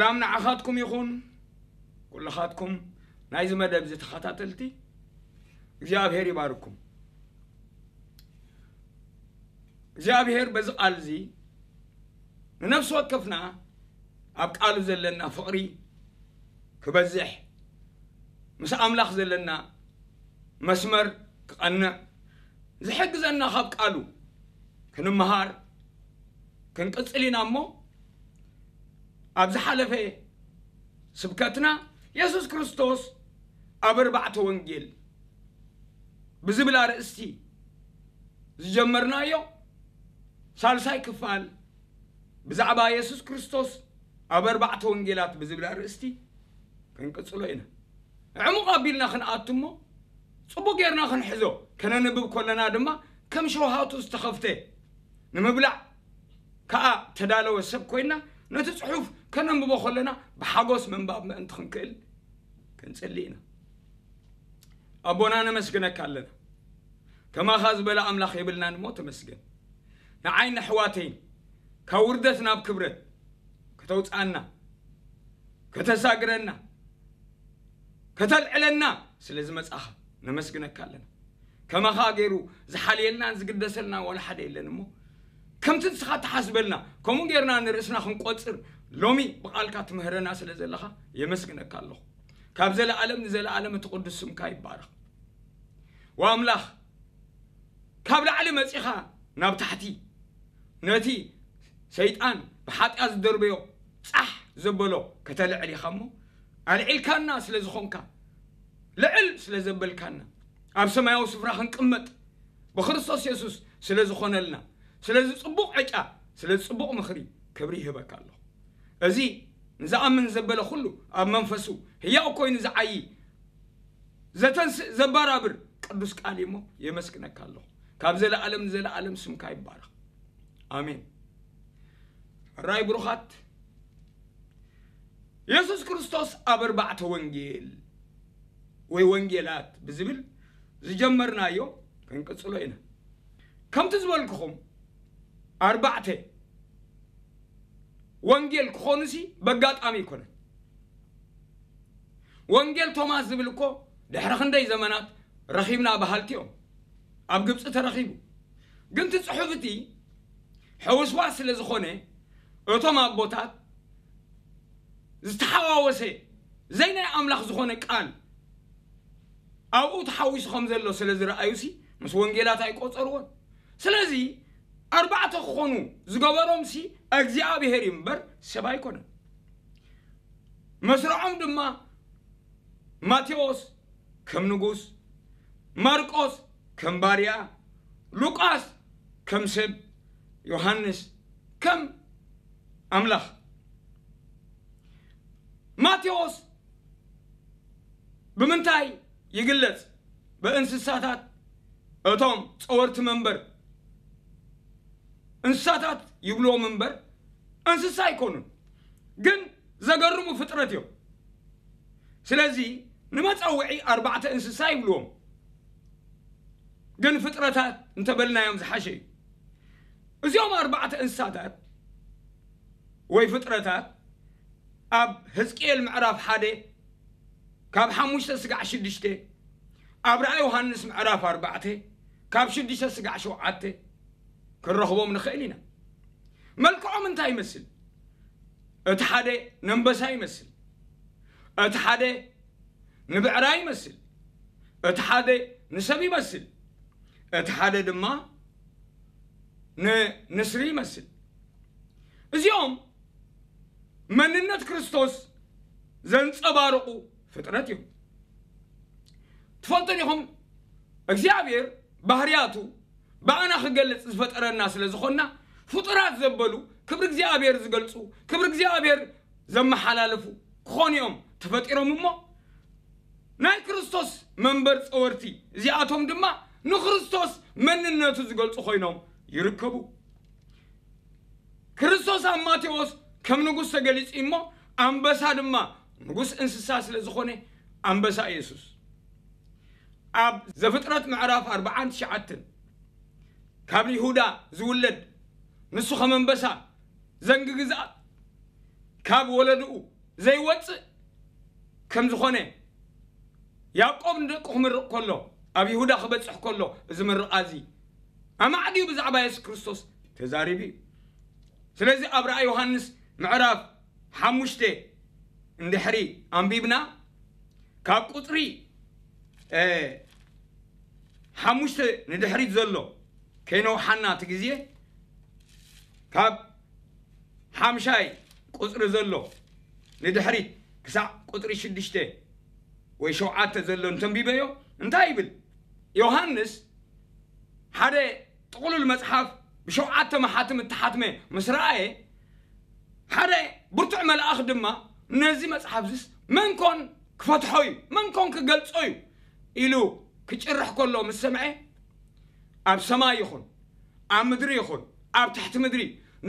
ሰላም ንዓኻትኩም ይኹን። ኩልኻትኩም ናይዚ መደብ እዚ ተኸታተልቲ እግዚኣብሔር ይባርኩም። እግዚኣብሔር በዚ ቃል እዚ ንነፍሲ ወከፍና ኣብ ቃሉ ዘለና ፍቕሪ ክበዝሕ፣ ምስ ኣምላኽ ዘለና መስመር ክቐንዕ ዝሕግዘና ካብ ቃሉ ክንመሃር ክንቅጽል ኢና እሞ፣ ኣብ ዝሓለፈ ስብከትና የሱስ ክርስቶስ ኣብ ኣርባዕተ ወንጌል ብዝብል ኣርእስቲ ዝጀመርናዮ ሳልሳይ ክፋል ብዛዕባ የሱስ ክርስቶስ ኣብ ኣርባዕተ ወንጌላት ብዝብል ኣርእስቲ ክንቅጽሎ ኢና። ዕሙቕ ኣቢልና ክንኣቱ እሞ፣ ጽቡቕ ጌርና ክንሕዞ፣ ከነንብብ ከለና ድማ ከም ሸውሃቱ ዝተኸፍተ ንምብላዕ ከኣ ተዳለወ ሰብ ኮይና፣ ነቲ ጽሑፍ ከነንብቦ ከለና ብሓጎስ ምንባብ ምእንቲ ክንክእል ክንጽሊ ኢና። ኣቦና ነመስግነካ ኣለና። ከማኻ ዝበለ ኣምላኽ የብልናን እሞ ተመስገን። ንዓይ ንኣሕዋተይን ካብ ውርደት ናብ ክብረት ከተውጽኣና፣ ከተሳግረና፣ ከተልዕለና ስለ ዝመጻኻ ነመስግነካ ኣለና። ከማኻ ገይሩ ዝሓልየልናን ዝግደሰልናን ዋላ ሓደ የለን እሞ፣ ከምቲ ንስኻ ትሓስበልና ከምኡ ጌርና ንርእስና ክንቆጽር ሎሚ ብቓልካ ትምህረና ስለ ዘለኻ የመስግነካ ኣለኹ። ካብ ዘለኣለም ንዘለኣለም እቲ ቅዱስ ስምካ ይባረኽ። ወኣምላኽ ካብ ላዕሊ መጺኻ ናብ ታሕቲ ነቲ ሰይጣን ብሓጢኣት ዝደርበዮ ጻሕ ዘበሎ ከተልዕል ኢኻ እሞ፣ ኣልዒልካና ስለ ዝኾንካ፣ ልዕል ስለ ዘበልካና፣ ኣብ ሰማያዊ ስፍራ ክንቅመጥ ብክርስቶስ የሱስ ስለ ዝኾነልና፣ ስለዚ ጽቡቕ ዕጫ፣ ስለዚ ጽቡቕ ምኽሪ ክብሪ ይህበካ ኣለኹ። እዚ ንዝኣምን ዘበለ ኩሉ ኣብ መንፈሱ ህያው ኮይኑ ዝዓዪ ዘተንስእ ዘባራብር ቅዱስ ቃል እሞ የመስግነካ ኣለኹ። ካብ ዘለኣለም ንዘለኣለም ስምካ ይባረኽ። ኣሜን። ሕራይ ብሩኻት፣ የሱስ ክርስቶስ ኣብ ኣርባዕተ ወንጌል ወይ ወንጌላት ብዝብል ዝጀመርናዮ ክንቅጽሎ ኢና። ከምቲ ዝበልኩኹም ኣርባዕተ ወንጌል ክኾኑሲ በጋጣሚ ኣይኮነን። ወንጌል ቶማስ ዝብል እኮ ድሕሪ ክንደይ ዘመናት ረኺብና በሃልቲ እዮም። ኣብ ግብፂ ተረኺቡ። ግን እቲ ፅሑፍ እቲ ሕውስዋስ ስለ ዝኾነ እቶም ኣቦታት ዝተሓዋወሰ ዘይናይ ኣምላኽ ዝኾነ ቃል ኣብኡ ተሓዊሱ ከም ዘሎ ስለ ዝረኣዩሲ ምስ ወንጌላት ኣይቆጸርዎን። ስለዚ ኣርባዕተ ክኾኑ ዝገበሮምሲ እግዚኣብሔር እዩ እምበር ሰብ ኣይኮነን። መስርዖም ድማ ማቴዎስ ከም ንጉስ፣ ማርቆስ ከም ባርያ፣ ሉቃስ ከም ሰብ፣ ዮሃንስ ከም ኣምላኽ። ማቴዎስ ብምንታይ ይግለጽ? ብእንስሳታት፣ እቶም ጸወርቲ መንበር እንስሳታት ይብልዎም እምበር እንስሳ ኣይኮኑን፣ ግን ዘገርሙ ፍጥረት እዮም። ስለዚ ንመጸውዒ ኣርባዕተ እንስሳ ይብልዎም፣ ግን ፍጥረታት እንተበልናዮም ዝሓሸ እዩ። እዚኦም ኣርባዕተ እንስሳታት ወይ ፍጥረታት ኣብ ህዝቅኤል ምዕራፍ ሓደ ካብ ሓሙሽተ ስጋዕ ሽዱሽተ፣ ኣብ ራእይ ዮሃንስ ምዕራፍ ኣርባዕተ ካብ ሽዱሽተ ስጋዕ ሸውዓተ ክንረኽቦም ንኽእል ኢና። መልክዖም እንታይ ይመስል? እቲ ሓደ ነንበሳ ይመስል፣ እቲ ሓደ ንብዕራይ ይመስል፣ እቲ ሓደ ንሰብ ይመስል፣ እቲ ሓደ ድማ ንንስሪ ይመስል። እዚኦም መንነት ክርስቶስ ዘንጸባርቑ ፍጥረት እዮም። ትፈልጡ ዲኹም? እግዚኣብሔር ባህርያቱ ብኣና ክገልጽ ዝፈጠረና ስለ ዝኾንና፣ ፍጡራት ዘበሉ ክብሪ እግዚኣብሔር ዝገልጹ፣ ክብሪ እግዚኣብሔር ዘመሓላልፉ ክኾኑ እዮም ተፈጢሮም እሞ፣ ናይ ክርስቶስ መንበር ጸወርቲ እዚኣቶም ድማ ንክርስቶስ መንነቱ ዝገልጹ ኮይኖም ይርከቡ። ክርስቶስ ኣብ ማቴዎስ ከም ንጉስ ተገሊጹ እሞ፣ ኣንበሳ ድማ ንጉስ እንስሳ ስለ ዝኾነ ኣንበሳ ኢየሱስ። ኣብ ዘፍጥረት ምዕራፍ ኣርባዓን ትሽዓተን ካብ ይሁዳ ዝውለድ ንሱ ከም ኣንበሳ ዘንጊ ግዝኣት ካብ ወለድኡ ዘይወፅእ ከም ዝኾነ ያዕቆብ ንደቁ ክምርቕ ከሎ፣ ኣብ ይሁዳ ክበፅሕ ከሎ፣ እዚ ምርቓ እዚ ኣማዕድዩ ብዛዕባ የሱስ ክርስቶስ ተዛሪቡ እዩ። ስለዚ ኣብ ራእይ ዮሃንስ ምዕራፍ ሓሙሽተ እንድሕሪ ኣንቢብና፣ ካብ ቁፅሪ ሓሙሽተ ንድሕሪት ዘሎ ከይነውሓና እቲ ግዜ፣ ካብ ሓምሻይ ቁፅሪ ዘሎ ንድሕሪት ክሳዕ ቁፅሪ ሽዱሽተ ወይ ሸውዓተ ዘሎ እንተንቢበዮ እንታይ ይብል? ዮሃንስ ሓደ ጥቕሉል መፅሓፍ ብሸውዓተ መሓትም እተሓትመ ምስ ረኣየ፣ ሓደ ብርቱዕ መልኣኽ ድማ ነዚ መፅሓፍ ዝስ መን ኮን ክፈትሖ እዩ፣ መን ኮን ክገልጾ እዩ ኢሉ ክጭርሕ ከሎ ምስ ሰምዐ፣ ኣብ ሰማይ ይኹን ኣብ ምድሪ ይኹን ኣብ ትሕቲ ምድሪ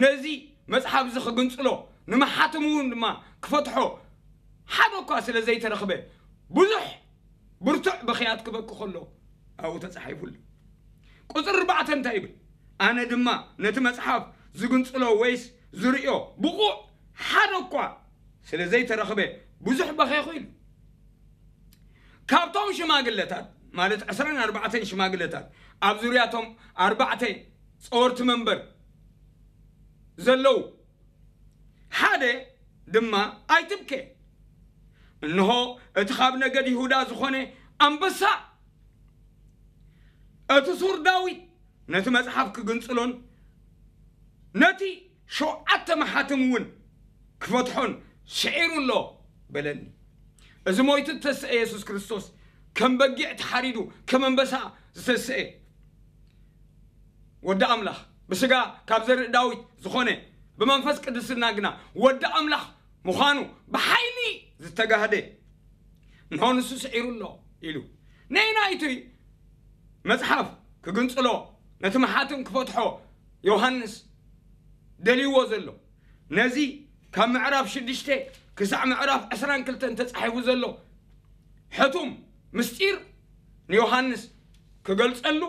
ነዚ መጽሓፍ እዚ ክግንጽሎ፣ ንመሓትሙ እውን ድማ ክፈትሖ ሓደ እኳ ስለ ዘይተረኽበ፣ ብዙሕ ብርቱዕ ብኽያት ክበኪ ከሎ ኣብኡ ተጻሒፉሉ። ቁጽሪ ኣርባዕተ እንታይ ይብል? ኣነ ድማ ነቲ መጽሓፍ ዝግንጽሎ ወይስ ዝርእዮ ብቑዕ ሓደ እኳ ስለ ዘይተረኽበ ብዙሕ በኸይኹ ኢሉ። ካብቶም ሽማግለታት፣ ማለት ዕስራን ኣርባዕተን ሽማግለታት፣ ኣብ ዙርያቶም ኣርባዕተ ጸወርቲ መንበር ዘለዉ ሓደ ድማ፣ ኣይትብከ፣ እንሆ እቲ ካብ ነገድ ይሁዳ ዝኾነ ኣንበሳ፣ እቲ ሱር ዳዊት፣ ነቲ መጽሓፍ ክግንጽሎን ነቲ ሸውዓተ መሓትም እውን ክፈትሖን ስዒሩ ኣሎ በለኒ። እዚ ሞይቱ ዝተስአ የሱስ ክርስቶስ፣ ከም በጊዕ ተሓሪዱ፣ ከም ኣንበሳ ዝተስአ ወዲ ኣምላኽ፣ ብስጋ ካብ ዘርኢ ዳዊት ዝኾነ፣ ብመንፈስ ቅዱስና ግና ወዲ ኣምላኽ ምዃኑ ብሓይሊ ዝተጋህደ፣ እንሆ ንሱ ስዒሩ ኣሎ ኢሉ። ነየናይ እቲ መጽሓፍ ክግንጽሎ፣ ነቲ መሓትም ክፈትሖ ዮሃንስ ደልይዎ ዘሎ? ነዚ ካብ ምዕራፍ ሽዱሽተ ክሳዕ ምዕራፍ ዕስራን ክልተን ተጻሒፉ ዘሎ ሕቱም ምስጢር ንዮሃንስ ክገልጸሉ፣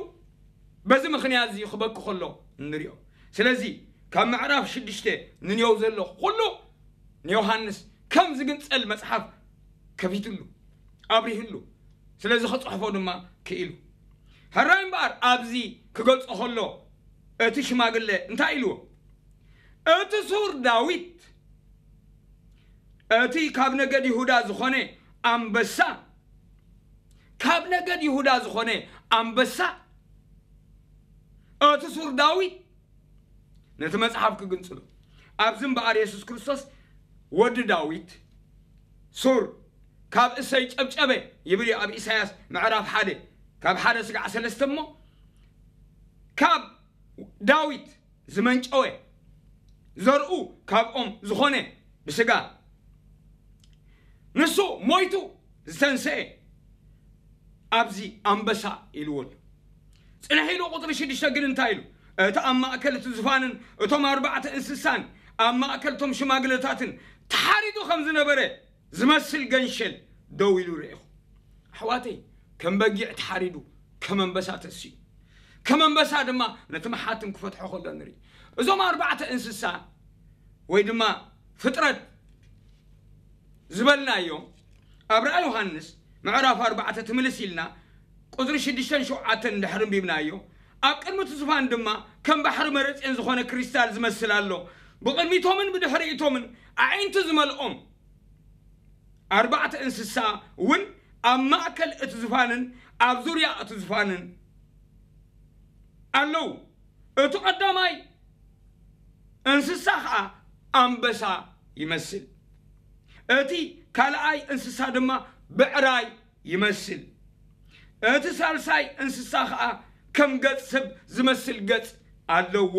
በዚ ምኽንያት እዚ ክበኪ ከሎ ንሪኦ። ስለዚ ካብ ምዕራፍ ሽዱሽተ ንንየው ዘሎ ኩሉ ንዮሃንስ ከም ዝግንጸል መጽሓፍ ከፊትሉ፣ ኣብሪህሉ። ስለዚ ክጽሕፎ ድማ ክኢሉ። ሕራይ እምበኣር ኣብዚ ክገልጾ ከሎ እቲ ሽማግለ እንታይ ኢልዎ? እቲ ሱር ዳዊት፣ እቲ ካብ ነገድ ይሁዳ ዝኾነ ኣንበሳ፣ ካብ ነገድ ይሁዳ ዝኾነ ኣንበሳ፣ እቲ ሱር ዳዊት ነቲ መጽሓፍ ክግንጽሎ። ኣብዚ እምበኣር የሱስ ክርስቶስ ወዲ ዳዊት፣ ሱር ካብ እሰይ ጨብጨበ ይብል እዩ ኣብ ኢሳያስ ምዕራፍ ሓደ ካብ ሓደ ስጋዕ ሰለስተ እሞ፣ ካብ ዳዊት ዝመንጨወ፣ ዘርኡ ካብኦም ዝኾነ ብስጋ ንሱ ሞይቱ ዝተንስኤ ኣብዚ ኣንበሳ ኢልዎ ኣሎ። ጽንሕ ኢሉ ቁጽሪ ሽዱሽተ ግን እንታይ ኢሉ? እቲ ኣብ ማእከል እቲ ዝፋንን እቶም ኣርባዕተ እንስሳን ኣብ ማእከል እቶም ሽማግለታትን ተሓሪዱ ከም ዝነበረ ዝመስል ገንሸል ደው ኢሉ ርኢኹ። ኣሕዋተይ፣ ከም በጊዕ ተሓሪዱ፣ ከም ኣንበሳ ተስዩ። ከም ኣንበሳ ድማ ነቲ መሓትም ክፈትሖ ከሎ ንርኢ። እዞም ኣርባዕተ እንስሳ ወይ ድማ ፍጥረት ዝበልናዮ ኣብ ራእይ ዮሃንስ ምዕራፍ ኣርባዕተ ትምልስ ኢልና ቁጽሪ ሽዱሽተን ሸውዓተን እንድሕር ኣንቢብናዮ፣ ኣብ ቅድሚ እቲ ዝፋን ድማ ከም ባሕሪ መረጽየን ዝኾነ ክሪስታል ዝመስል ኣሎ። ብቕድሚቶምን ብድሕሪቶምን ኣዒንቲ ዝመልኦም ኣርባዕተ እንስሳ እውን ኣብ ማእከል እቲ ዝፋንን ኣብ ዙርያ እቲ ዝፋንን ኣለዉ። እቲ ቀዳማይ እንስሳ ኸኣ ኣንበሳ ይመስል። እቲ ካልኣይ እንስሳ ድማ ብዕራይ ይመስል። እቲ ሳልሳይ እንስሳ ኸኣ ከም ገጽ ሰብ ዝመስል ገጽ ኣለዎ።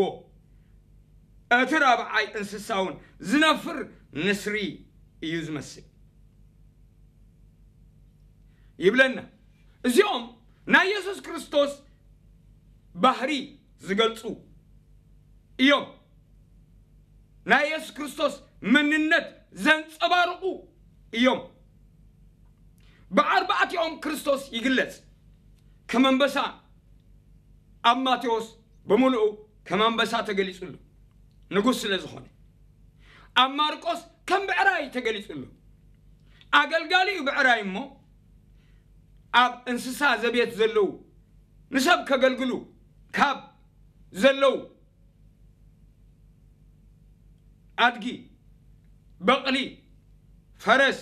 እቲ ራብዓይ እንስሳ እውን ዝነፍር ንስሪ እዩ ዝመስል ይብለና። እዚኦም ናይ የሱስ ክርስቶስ ባህሪ ዝገልጹ እዮም። ናይ የሱስ ክርስቶስ መንነት ዘንጸባርቑ እዮም። ብኣርባዕቲኦም ክርስቶስ ይግለጽ። ከም ኣንበሳ ኣብ ማቴዎስ ብምሉኡ ከም ኣንበሳ ተገሊጹሉ፣ ንጉስ ስለ ዝኾነ። ኣብ ማርቆስ ከም ብዕራይ ተገሊጹ ኣሎ። ኣገልጋሊ እዩ ብዕራይ እሞ፣ ኣብ እንስሳ ዘቤት ዘለዉ ንሰብ ከገልግሉ ካብ ዘለዉ ኣድጊ፣ በቕሊ፣ ፈረስ፣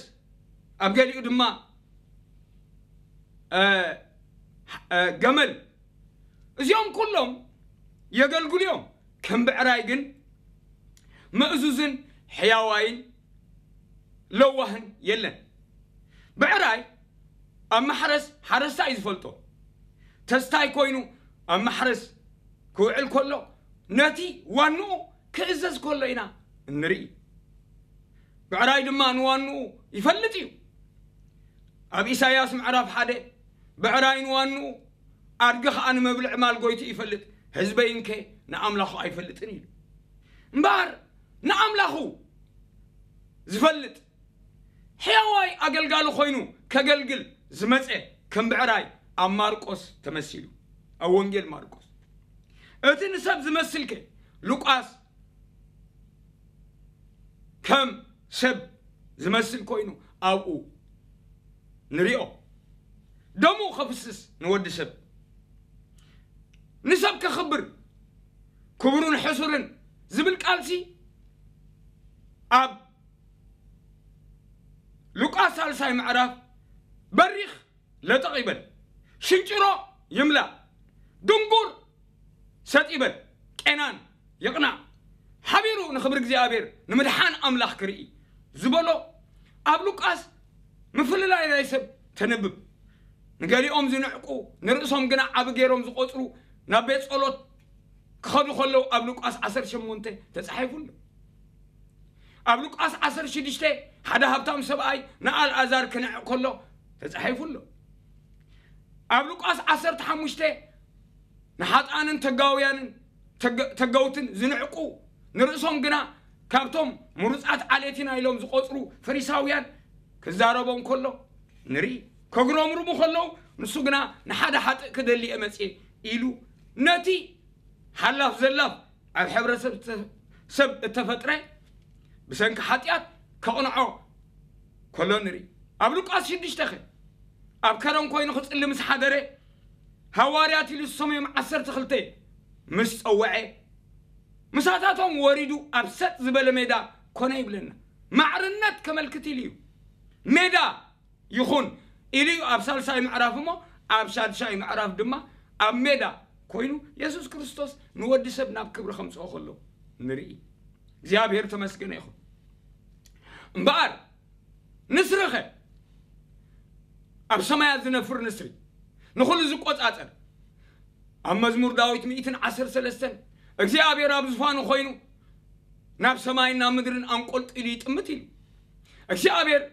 ኣብ ገሊኡ ድማ እ፣ እ፣ ገመል፣ እዚኦም ኩሎም የገልግሉ እዮም። ከም ብዕራይ ግን ምእዙዝን ሕያዋይን ለዋህን የለን። ብዕራይ ኣብ ማሕረስ ሓረስታይ እዩ ዝፈልጦ። ተስታይ ኮይኑ ኣብ ማሕረስ ክውዕል ከሎ ነቲ ዋንኡ ክእዘዝ ከሎ ኢና እንርኢ። ብዕራይ ድማ ንዋንኡ ይፈልጥ እዩ። ኣብ ኢሳይያስ ምዕራፍ ሓደ፣ ብዕራይ ንዋንኡ፣ ኣድጊ ኸኣ ንመብልዒ ማል ጎይቱ ይፈልጥ፣ ህዝበይንከ ንኣምላኹ ኣይፈልጥን ኢሉ። እምበኣር ንኣምላኹ ዝፈልጥ ሕያዋይ ኣገልጋሊ ኮይኑ ከገልግል ዝመጸ ከም ብዕራይ ኣብ ማርቆስ ተመሲሉ፣ ኣብ ወንጌል ማርቆስ። እቲ ንሰብ ዝመስልከ ሉቃስ ከም ሰብ ዝመስል ኮይኑ ኣብኡ ንሪኦ። ደሙ ከፍስስ ንወዲ ሰብ፣ ንሰብ ከኽብር፣ ክቡርን ሕሱርን ዝብል ቃልሲ ኣብ ሉቃስ ሳልሳይ ምዕራፍ በሪኽ ለጠቕ ይበል፣ ሽንጭሮ ይምላእ፣ ድንጉር ሰጥ ይበል፣ ቄናን ይቕናዕ፣ ሓቢሩ ንኽብሪ እግዚኣብሔር ንምድሓን ኣምላኽ ክርኢ ዝበሎ ኣብ ሉቃስ ምፍልላይ ናይ ሰብ ተንብብ። ንገሊኦም ዝንዕቁ፣ ንርእሶም ግና ዓቢ ገይሮም ዝቖጽሩ፣ ናብ ቤት ጸሎት ክኸዱ ከለዉ ኣብ ሉቃስ ዓሰርተ ሸሞንተ ተጻሒፉ ኣሎ። ኣብ ሉቃስ ዓሰርተ ሽዱሽተ ሓደ ሃብታም ሰብኣይ ንኣልኣዛር ክንዕቕ ከሎ ተጻሒፉ ኣሎ። ኣብ ሉቃስ ዓሰርተ ሓሙሽተ ንሓጣንን ተጋውያንን ተገ-፣ ተገውትን ዝንዕቁ፣ ንርእሶም ግና ካብቶም ምሩጻት ዓሌት ኢና ኢሎም ዝቖጽሩ ፈሪሳውያን ክዛረቦም ከሎ ንርኢ። ከጉረምርሙ ከለዉ ንሱ ግና ንሓደ ሓጥእ ክደሊ እየ መጽየ ኢሉ ነቲ ሓላፍ ዘላፍ ኣብ ሕብረተሰብ እተ-፣ ሰብ እተፈጥረ ብሰንኪ ሓጢኣት ከቕንዖ ከሎ ንርኢ። ኣብ ሉቃስ ሽዱሽተ ኸ ኣብ ከረን ኮይኑ ክጽሊ ምስ ሓደረ ሃዋርያት ኢሉ ዝሰመዮም ዓሰርተ ክልተ ምስ ጸወዐ ምሳታቶም ወሪዱ ኣብ ሰጥ ዝበለ ሜዳ ኮነ ይብለና። ማዕርነት ከመልክት ኢሉ እዩ። ሜዳ ይኹን ኢሉ እዩ ኣብ ሳልሳይ ምዕራፍ እሞ ኣብ ሻድሻይ ምዕራፍ ድማ ኣብ ሜዳ ኮይኑ የሱስ ክርስቶስ ንወዲ ሰብ ናብ ክብሪ ከምጽኦ ከሎ ንርኢ። እግዚኣብሔር ተመስገነ ይኹን። እምበኣር ንስሪ ኸ ኣብ ሰማያት ዝነፍር ንስሪ ንኹሉ ዝቆጻጸር ኣብ መዝሙር ዳዊት ሚእትን ዓሰርተ ሰለስተን እግዚኣብሔር ኣብ ዝፋኑ ኮይኑ ናብ ሰማይን ናብ ምድርን ኣንቆልቂሉ ይጥምት ኢሉ። እግዚኣብሔር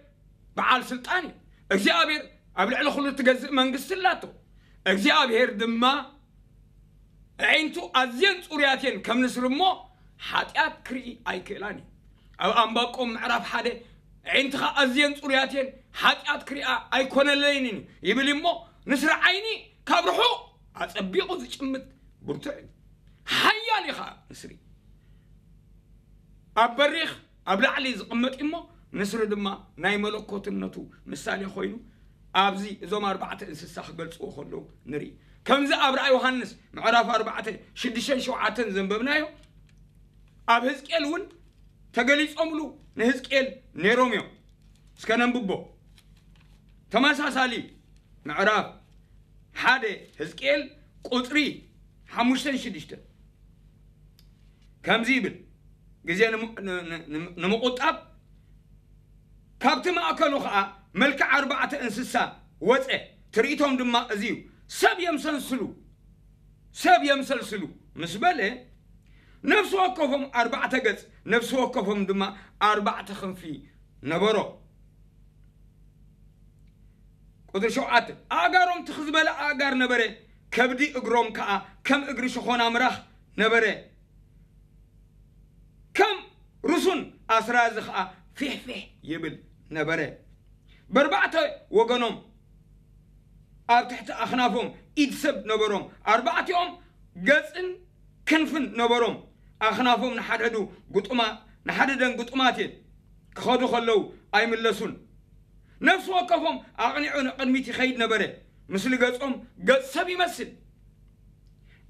በዓል ስልጣን እዩ። እግዚኣብሔር ኣብ ልዕሊ ኩሉ እትገዝእ መንግስቲ ኣላቶ። እግዚኣብሔር ድማ ኣዒንቱ ኣዝየን ጽሩያት እየን ከም ንስሪ እሞ ሓጢኣት ክርኢ ኣይክእላን እዩ። ኣብ ኣንባቆም ምዕራፍ ሓደ ኣዒንትኻ ኣዝየን ጽሩያት እየን ሓጢኣት ክሪኣ ኣይኮነለይን እዩ ይብል እሞ ንስሪ ዓይኒ ካብ ርሑቕ ኣጸቢቑ ዝጭምት ብርቱዕ እዩ። ሓያል እዩ ኸዓ ንስሪ። ኣብ በሪኽ ኣብ ላዕሊ ዝቕመጥ እሞ ንስሪ ድማ ናይ መለኮትነቱ ምሳሌ ኮይኑ ኣብዚ እዞም ኣርባዕተ እንስሳ ክገልጽዎ ከለዉ ንርኢ። ከምዚ ኣብ ራእይ ዮሃንስ ምዕራፍ ኣርባዕተ ሽዱሽተን ሸውዓተን ዘንበብናዮ ኣብ ህዝቅኤል እውን ተገሊጾምሉ ንህዝቅኤል ነይሮም እዮም። እስከ ነንብቦ። ተመሳሳሊ ምዕራፍ ሓደ ህዝቅኤል ቁጽሪ ሓሙሽተን ሽዱሽተን ከምዚ ይብል፣ ግዜ ንሙ-፣ ን-፣ ን-፣ ን-፣ ንምቑጣብ ካብቲ ማእከሉ ኸዓ መልክዕ ኣርባዕተ እንስሳ ወፀ፣ ትርኢቶም ድማ እዚ እዩ፣ ሰብ የምሰልስሉ፣ ሰብ የምሰልስሉ ምስ በለ፣ ነፍሲ ወከፎም ኣርባዕተ ገጽ፣ ነፍሲ ወከፎም ድማ ኣርባዕተ ክንፊ ነበሮ። ቁጽሪ ሸውዓተ፣ ኣእጋሮም ትኽ ዝበለ ኣእጋር ነበረ፣ ከብዲ እግሮም ከኣ ከም እግሪ ሸኾና ምራኽ ነበረ፣ ከም ርሱን ኣስራዚ ከኣ ፊሕፊሕ ይብል ነበረ። በርባዕተ ወገኖም ኣብ ትሕቲ ኣኽናፎም ኢድ ሰብ ነበሮም። ኣርባዕቲኦም ገጽን ክንፍን ነበሮም። ኣኽናፎም ንሓድሕዱ ግጡማ-፣ ንሓድሕደን ግጡማት እየን። ክኸዱ ከለዉ ኣይምለሱን። ነፍሲ ወከፎም ኣቕኒዑ ንቕድሚት ይኸይድ ነበረ። ምስሊ ገጾም ገጽ ሰብ ይመስል።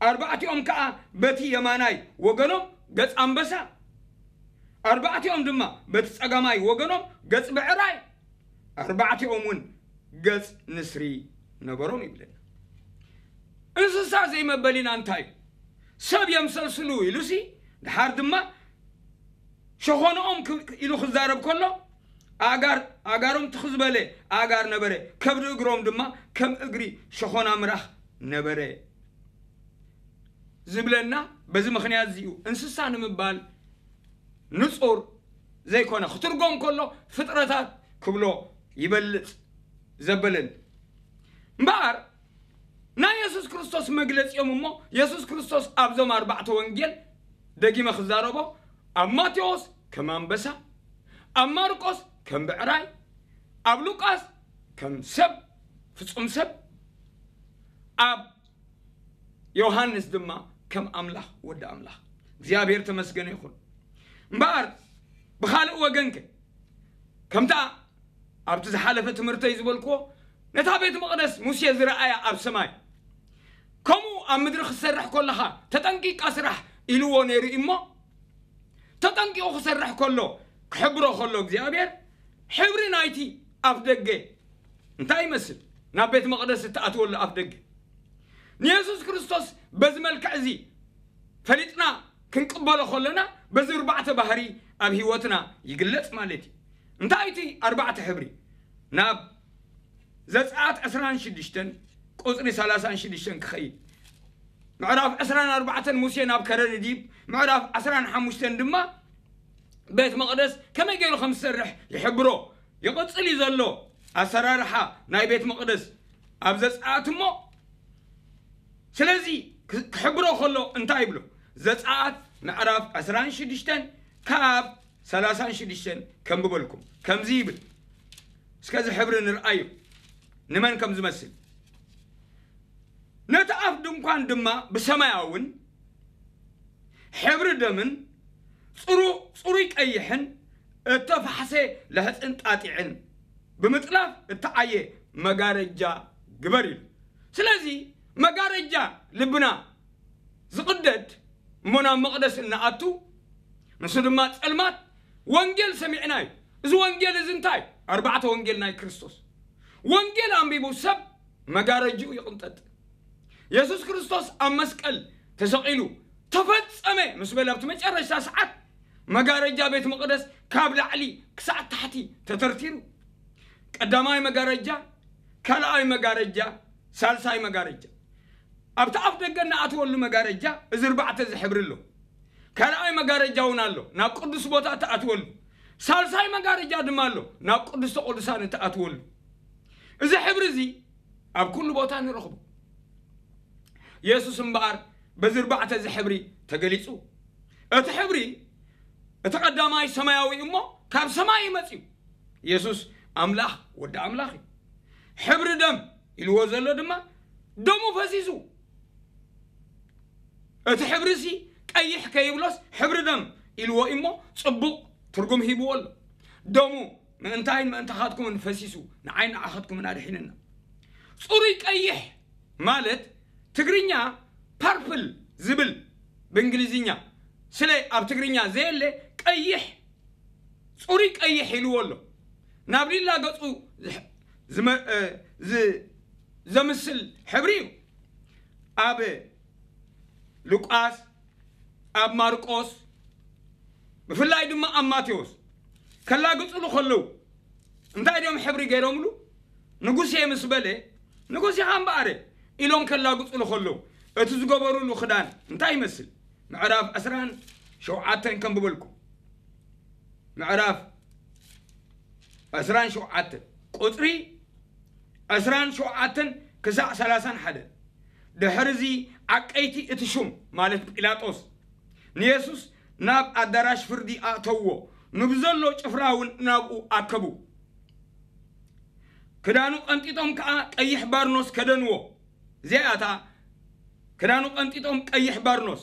ኣርባዕቲኦም ከኣ በቲ የማናይ ወገኖም ገጽ ኣንበሳ፣ ኣርባዕቲኦም ድማ በቲ ጸጋማይ ወገኖም ገጽ ብዕራይ፣ ኣርባዕቲኦም እውን ገጽ ንስሪ ነበሮም ይብለና። እንስሳ ዘይመበሊና እንታይ እዩ? ሰብ የምሰልስሉ ኢሉሲ ድሓር ድማ ሸኾንኦም ክ- ኢሉ ክዛረብ ከሎ ኣእጋር ኣእጋሮም ትኽ ዝበለ ኣእጋር ነበረ፣ ከብዲ እግሮም ድማ ከም እግሪ ሸኾና ምራኽ ነበረ ዝብለና። በዚ ምኽንያት እዚኡ እንስሳ ንምባል ንጹር ዘይኮነ ክትርጎም ከሎ ፍጥረታት ክብሎ ይበልጽ ዘበለኒ። እምበኣር ናይ የሱስ ክርስቶስ መግለጺኦም እሞ የሱስ ክርስቶስ ኣብዞም ኣርባዕተ ወንጌል ደጊመ ክዛረቦ ኣብ ማቴዎስ ከም ኣንበሳ፣ ኣብ ማርቆስ ከም ብዕራይ፣ ኣብ ሉቃስ ከም ሰብ ፍጹም ሰብ፣ ኣብ ዮሃንስ ድማ ከም ኣምላኽ ወዲ ኣምላኽ እግዚኣብሔር ተመስገነ ይኹን። እምበኣር ብኻልእ ወገንከ ከምታ ኣብቲ ዝሓለፈ ትምህርተይ ዝበልክዎ ነታ ቤት መቕደስ ሙሴ ዝረኣያ ኣብ ሰማይ ከምኡ ኣብ ምድሪ ክትሰርሕ ከለኻ ተጠንቂቃ ስራሕ ኢልዎ ነይሩ እዩ እሞ ተጠንቂቑ ክሰርሕ ከሎ ክሕብሮ ከሎ እግዚኣብሔር ሕብሪ ናይቲ ኣፍ ደገ እንታይ ይመስል ናብ ቤት መቕደስ እትኣትወሉ ኣፍ ደገ ንየሱስ ክርስቶስ በዚ መልክዕ እዚ ፈሊጥና ክንቅበሎ ከለና በዚ ኣርባዕተ ባህሪ ኣብ ህይወትና ይግለጽ ማለት እዩ። እንታይ እቲ ኣርባዕተ ሕብሪ ናብ ዘጸኣት ዕስራን ሽዱሽተን ቁጽሪ ሰላሳን ሽዱሽተን ክኸይድ ምዕራፍ ዕስራን ኣርባዕተን ሙሴ ናብ ከረን ዲብ ምዕራፍ ዕስራን ሓሙሽተን ድማ ቤት መቕደስ ከመይ ገይሩ ከም ዝሰርሕ ይሕብሮ። ይቕጽል እዩ ዘሎ ኣሰራርሓ ናይ ቤት መቕደስ ኣብ ዘጸኣት እሞ ስለዚ ክሕብሮ ከሎ እንታይ ይብሎ? ዘጸኣት ምዕራፍ ዕስራን ሽዱሽተን ካብ ሰላሳን ሽዱሽተን ከንብበልኩም ከምዚ ይብል። እስከዚ ሕብሪ ንርኣዩ ንመን ከም ዝመስል። ነቲ ኣፍ ድንኳን ድማ ብሰማያውን ሕብሪ ደምን ጽሩ- ጽሩይ ቀይሕን እተፋሕሰ ለሕጽን ጣጢዕን ብምጥላፍ እተዓየ መጋረጃ ግበር ኢሉ። ስለዚ መጋረጃ ልብና ዝቕደድ እሞ ናብ መቕደስ እንኣቱ ንሱ ድማ ጸልማት ወንጌል ሰሚዕና እዩ። እዚ ወንጌል እዚ እንታይ? ኣርባዕተ ወንጌል ናይ ክርስቶስ ወንጌል ኣንቢቡ ሰብ መጋረጅኡ ይቕንጠጥ። የሱስ ክርስቶስ ኣብ መስቀል ተሰቒሉ ተፈጸመ ምስ በለ ኣብቲ መጨረሽታ ሰዓት መጋረጃ ቤት መቕደስ ካብ ላዕሊ ክሳዕ ታሕቲ ተተርቲሩ። ቀዳማይ መጋረጃ፣ ካልኣይ መጋረጃ፣ ሳልሳይ መጋረጃ። ኣብቲ ኣፍ ደገ እናኣትወሉ መጋረጃ እዚ ኣርባዕተ እዚ ሕብሪ ኣሎ። ካልኣይ መጋረጃ እውን ኣሎ ናብ ቅዱስ ቦታ እትኣትወሉ። ሳልሳይ መጋረጃ ድማ ኣሎ ናብ ቅዱስተ ቅዱሳን እትኣትወሉ። እዚ ሕብሪ እዚ ኣብ ኩሉ ቦታ ንረኽቦ። የሱስ እምበኣር በዚ ኣርባዕተ እዚ ሕብሪ ተገሊጹ። እቲ ሕብሪ እቲ ቀዳማይ ሰማያዊ እሞ ካብ ሰማይ እዩ መጺኡ። የሱስ ኣምላኽ ወዲ ኣምላኽ እዩ። ሕብሪ ደም ኢልዎ ዘሎ ድማ ደሙ ፈሲሱ እቲ ሕብሪ ሲ ቀይሕ ከይብሎስ ሕብሪ ደም ኢልዎ እሞ ጽቡቕ ትርጉም ሂብዎ ኣሎ። ደሙ ምእንታይን ምእንታኻትኩምን ፈሲሱ ንዓይ ንዓኻትኩምን ኣድሒንና። ጽሩይ ቀይሕ ማለት ትግርኛ ፐርፕል ዝብል ብእንግሊዝኛ ስለ ኣብ ትግርኛ ዘየለ ቀይሕ ጽሩይ ቀይሕ ኢልዎ ኣሎ። ናብ ሊላ ገጹ ዝመ- እ- ዝ- ዘምስል ሕብሪ እዩ። ኣብ ሉቃስ ኣብ ማርቆስ ብፍላይ ድማ ኣብ ማቴዎስ ከላግጹሉ ከለዉ እንታይ ድዮም ሕብሪ ገይሮምሉ? ንጉስ እየ ምስ በለ ንጉስ ኢኻ እምበኣረ ኢሎም ከላግጹሉ ከለዉ እቲ ዝገበሩሉ ክዳን እንታይ ይመስል? ምዕራፍ ዕስራን ሸውዓተን ከንብበልኩም። ምዕራፍ ዕስራን ሸውዓተን ቁጽሪ ዕስራን ሸውዓተን ክሳዕ ሰላሳን ሓደን። ድሕርዚ ዓቀይቲ እቲ ሹም ማለት ጲላጦስ ንየሱስ ናብ ኣዳራሽ ፍርዲ ኣእተውዎ፣ ንብዘሎ ጭፍራ እውን ናብኡ ኣከቡ። ክዳኑ ቀንጢጦም ከኣ ቀይሕ ባርኖስ ከደንዎ። እዚኣታ ክዳኑ ቀንጢጦም ቀይሕ ባርኖስ።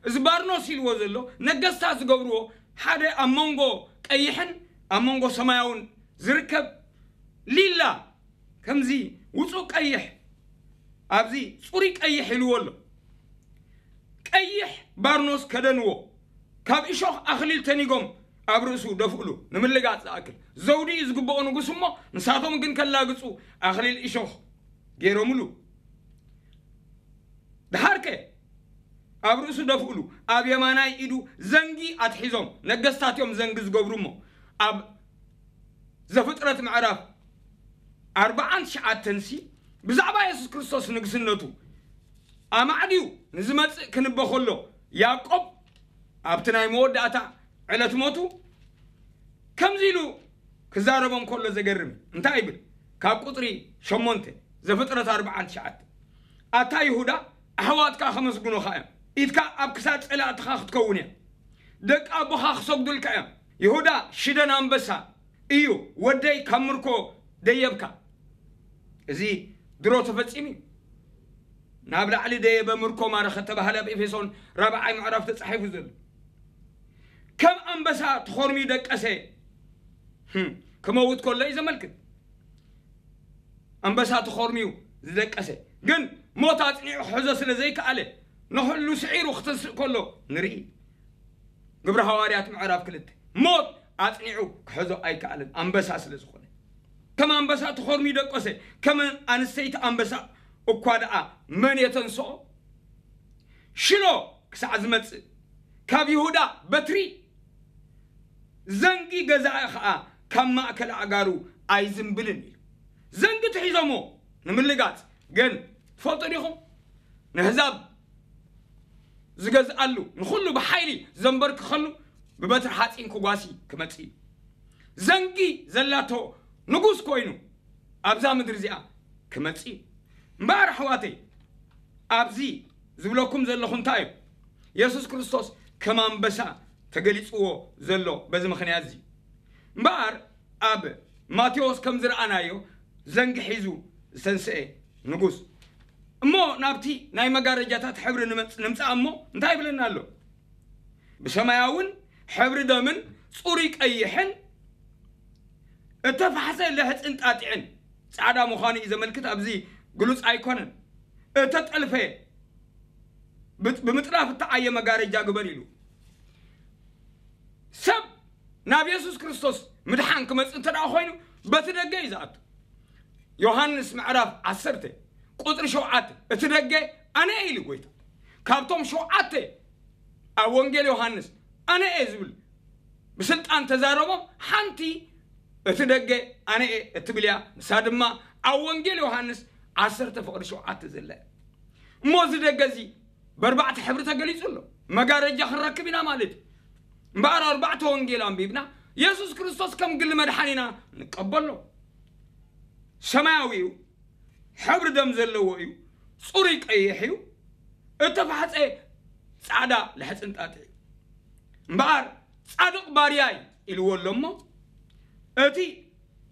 እዚ ባርኖስ ኢልዎ ዘሎ ነገስታት ዝገብርዎ ሓደ ኣብ መንጎ ቀይሕን ኣብ መንጎ ሰማያውን ዝርከብ ሊላ፣ ከምዚ ውፁእ ቀይሕ፣ ኣብዚ ፅሩይ ቀይሕ ኢልዎ ኣሎ። ቀይሕ ባርኖስ ከደንዎ፣ ካብ እሾኽ ኣኽሊል ተኒጎም ኣብ ርእሱ ደፍእሉ፣ ንምልጋጽ ዝኣክል። ዘውዲ እዩ ዝግብኦ ንጉስ እሞ፣ ንሳቶም ግን ከላግጹ ኣኽሊል እሾኽ ገይሮምሉ። ደሓርከ ኣብ ርእሱ ደፍእሉ፣ ኣብ የማናይ ኢዱ ዘንጊ ኣትሒዞም፣ ነገስታት እዮም ዘንጊ ዝገብሩ እሞ፣ ኣብ ዘፍጥረት ምዕራፍ ኣርባዓን ትሽዓተን ሲ ብዛዕባ የሱስ ክርስቶስ ንግስነቱ ኣማዕድዩ ንዝመጽእ ክንበ ከሎ፣ ያዕቆብ ኣብቲ ናይ መወዳእታ ዕለት ሞቱ ከምዚ ኢሉ ክዛረቦም ከሎ ዘገርም እዩ። እንታይ ይብል? ካብ ቁጽሪ ሸሞንተ ዘፍጥረት ኣርባዓን ትሽዓተ፣ ኣታ ይሁዳ፣ ኣሕዋትካ ከመስግኑኻ እዮም፣ ኢድካ ኣብ ክሳድ ጸላእትኻ ክትከውን እያ፣ ደቂ ኣቦኻ ክሰግዱልካ እዮም። ይሁዳ፣ ሽደን ኣንበሳ እዩ፣ ወደይ፣ ካብ ምርኮ ደየብካ። እዚ ድሮ ተፈጺሙ እዩ። ናብ ላዕሊ ደየበ ምርኮ ማረኸ ተባህለ ኣብ ኤፌሶን ራብዓይ ምዕራፍ ተጻሒፉ ዘሎ። ከም ኣንበሳ ተኾርምዩ ደቀሰ። ህም፣ ክመውት ከሎ እዩ ዘመልክት። ኣንበሳ ተኾርምዩ ዝደቀሰ፣ ግን ሞት ኣጽኒዑ ክሕዞ ስለ ዘይከኣለ፣ ንኹሉ ስዒሩ ክትስእ ከሎ ንርኢ። ግብሪ ሃዋርያት ምዕራፍ ክልተ። ሞት ኣጽኒዑ ክሕዞ ኣይከኣለን፣ ኣንበሳ ስለ ዝኾነ። ከም ኣንበሳ ተኾርምዩ ደቀሰ፣ ከም ኣንስተይቲ ኣንበሳ እኳ ደኣ መን የተንስኦ? ሽሎ ክሳዕ ዝመጽእ፣ ካብ ይሁዳ በትሪ፣ ዘንጊ ገዛኢ ኸኣ ካብ ማእከል ኣእጋሩ ኣይዝንብልን ኢሉ። ዘንጊ ትሒዞሞ ንምልጋጽ፣ ግን ትፈልጡ ዲኹም? ንህዛብ ዝገዝኣሉ፣ ንኹሉ ብሓይሊ ዘንበርክኸሉ፣ ብበትሪ ሓጺን ክጓሲ ክመጽእ እዩ። ዘንጊ ዘላቶ ንጉስ ኮይኑ ኣብዛ ምድሪ እዚኣ ክመጽእ እዩ። እምበኣር ኣሕዋተይ፣ ኣብዚ ዝብለኩም ዘለኹ እንታይ እዩ? የሱስ ክርስቶስ ከም ኣንበሳ ተገሊጽዎ ዘሎ በዚ ምኽንያት እዚ። እምበኣር ኣብ ማቴዎስ ከም ዝረኣናዮ፣ ዘንጊ ሒዙ ዝተንስኤ ንጉስ። እሞ ናብቲ ናይ መጋረጃታት ሕብሪ ንመጽ-፣ ንምጻእ እሞ እንታይ ይብለና ኣሎ? ብሰማያውን ሕብሪ ደምን ጽሩይ ቀይሕን እተፋሕሰ ለሕጽን ጣጢዕን፣ ጻዕዳ ምዃኑ እዩ ዘመልክት፣ ኣብዚ ግሉጽ ኣይኮነን። እተጠልፈ፣ ብጥ-፣ ብምጥላፍ እተዓየ መጋረጃ ግበር ኢሉ። ሰብ ናብ የሱስ ክርስቶስ ምድሓን ክመጽእ እንተ ደኣ ኮይኑ፣ በቲ ደገ እዩ ዝኣቱ። ዮሃንስ ምዕራፍ ዓሰርተ ቁጽሪ ሸውዓተ፣ እቲ ደገ ኣነ እየ ኢሉ ጎይታ። ካብቶም ሸውዓተ ኣብ ወንጌል ዮሃንስ ኣነ እየ ዝብል ብስልጣን ተዛረቦም ሓንቲ እቲ ደገ ኣነ እየ እትብል እያ። ንሳ ድማ ኣብ ወንጌል ዮሃንስ ዓሰርተ ፍቕዲ ሸውዓተ ዘላ እያ። እሞ እዚ ደገ እዚ በርባዕተ ሕብሪ ተገሊጹ ኣሎ። መጋረጃ ክንረክብ ኢና ማለት እዩ። እምበኣር ኣርባዕተ ወንጌል ኣንቢብና የሱስ ክርስቶስ ከም ግሊ መድሓኒና ንቀበሎ። ሰማያዊ እዩ፣ ሕብሪ ደም ዘለዎ እዩ፣ ጽሩይ ቀይሕ እዩ፣ እተፋሕጸ ጻዕዳ ልሕጽንጣጢ እዩ። እምበኣር ጻድቕ ባርያይ ኢልዎ ኣሎ እሞ፣ እቲ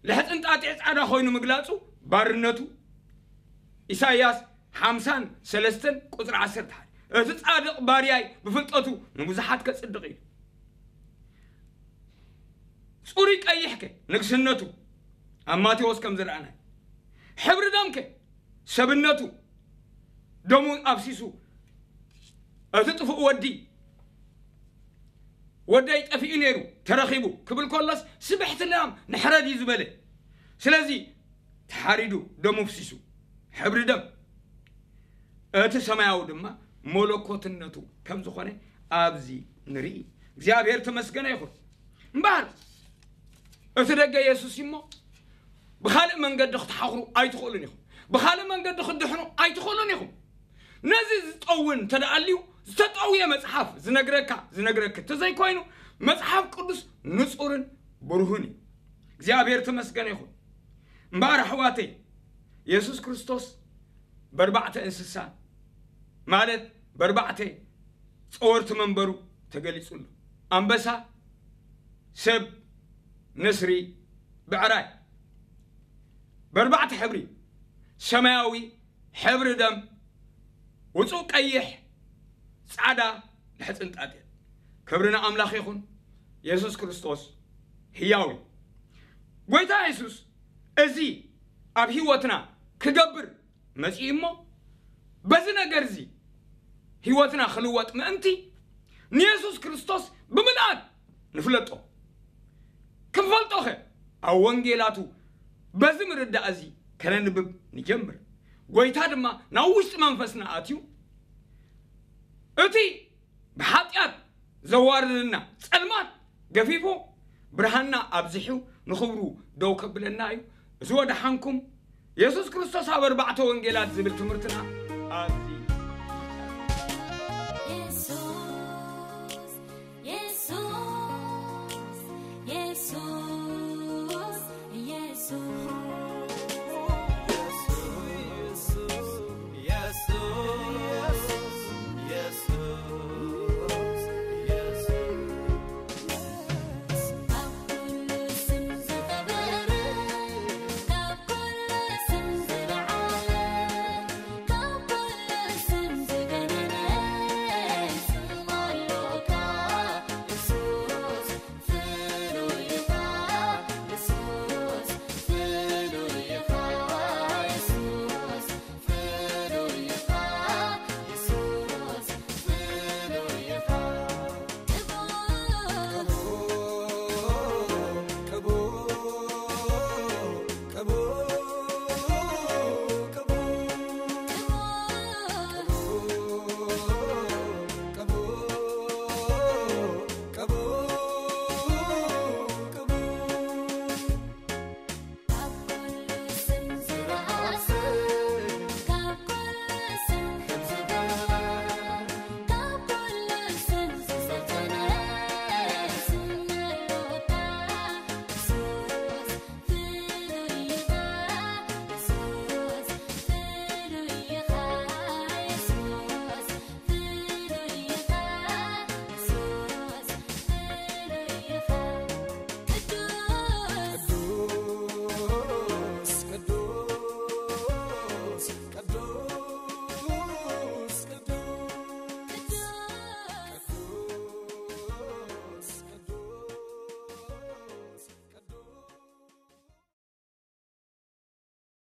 ልሕጽንጣጢ ጻዕዳ ኮይኑ ምግላጹ ባርነቱ። ኢሳይያስ ሓምሳን ሰለስተን ቁጽሪ ዓሰርተ ሓደ፣ እቲ ጻድቕ ባርያይ ብፍልጠቱ ንብዙሓት ከጽድቕ እዩ። ጽሩይ ቀይሕከ ንግስነቱ፣ ኣብ ማቴዎስ ከም ዝረኣናዮ፣ ሕብሪ ደምከ ሰብነቱ፣ ደሙ ኣፍሲሱ፣ እቲ ጥፉእ ወዲ፣ ወደይ ጠፊኡ ነይሩ ተረኺቡ ክብል ከሎስ ስብሕቲ ላም ንሕረድ እዩ ዝበለ። ስለዚ ተሓሪዱ፣ ደሙ ፍሲሱ፣ ሕብሪ ደም፣ እቲ ሰማያዊ ድማ መለኮትነቱ ከም ዝኾነ ኣብዚ ንርኢ። እግዚኣብሔር ተመስገነ ይኹን። እምበኣር እቲ ደገ የሱስ እሞ ብኻልእ መንገዲ ክትሓኽሩ ኣይትኽእሉን ኢኹም። ብኻልእ መንገዲ ክትድሕኑ ኣይትኽእሉን ኢኹም። ነዚ ዝጠውን እንተ ደኣ ኣልዩ፣ ዝተጠውየ መጽሓፍ ዝነግረካ፣ ዝነግረኪ እንተዘይኮይኑ፣ መጽሓፍ ቅዱስ ንጹርን ብሩህን እዩ። እግዚኣብሔር ተመስገነ ይኹን። እምበኣር ኣሕዋተይ፣ የሱስ ክርስቶስ በርባዕተ እንስሳ፣ ማለት በርባዕተ ጸወርቲ መንበሩ ተገሊጹ ኣሎ። ኣንበሳ፣ ሰብ፣ ንስሪ፣ ብዕራይ። በርባዕተ ሕብሪ፣ ሰማያዊ፣ ሕብሪ ደም፣ ውጹእ ቀይሕ፣ ጻዕዳ፣ ልሕጽንጣጢ። ክብሪ ንኣምላኽ ይኹን። የሱስ ክርስቶስ ህያው እዩ። ጎይታ የሱስ እዚ ኣብ ህይወትና ክገብር መጺኡ እሞ፣ በዚ ነገር እዚ ህይወትና ክልወጥ ምእንቲ ንየሱስ ክርስቶስ ብምልኣት ንፍለጦ። ክንፈልጦኸ ኣብ ወንጌላቱ በዚ ምርዳእ እዚ ከነንብብ ንጀምር። ጎይታ ድማ ናብ ውሽጢ መንፈስና ኣትዩ፣ እቲ ብሓጢኣት ዘዋርድና ጸልማት ገፊፉ፣ ብርሃንና ኣብዚሑ ንኽብሩ ደው ከብለና እዩ። እዚ ወደሓንኩም። የሱስ ክርስቶስ ኣብ ኣርባዕተ ወንጌላት ዝብል ትምህርትና ኣብዚ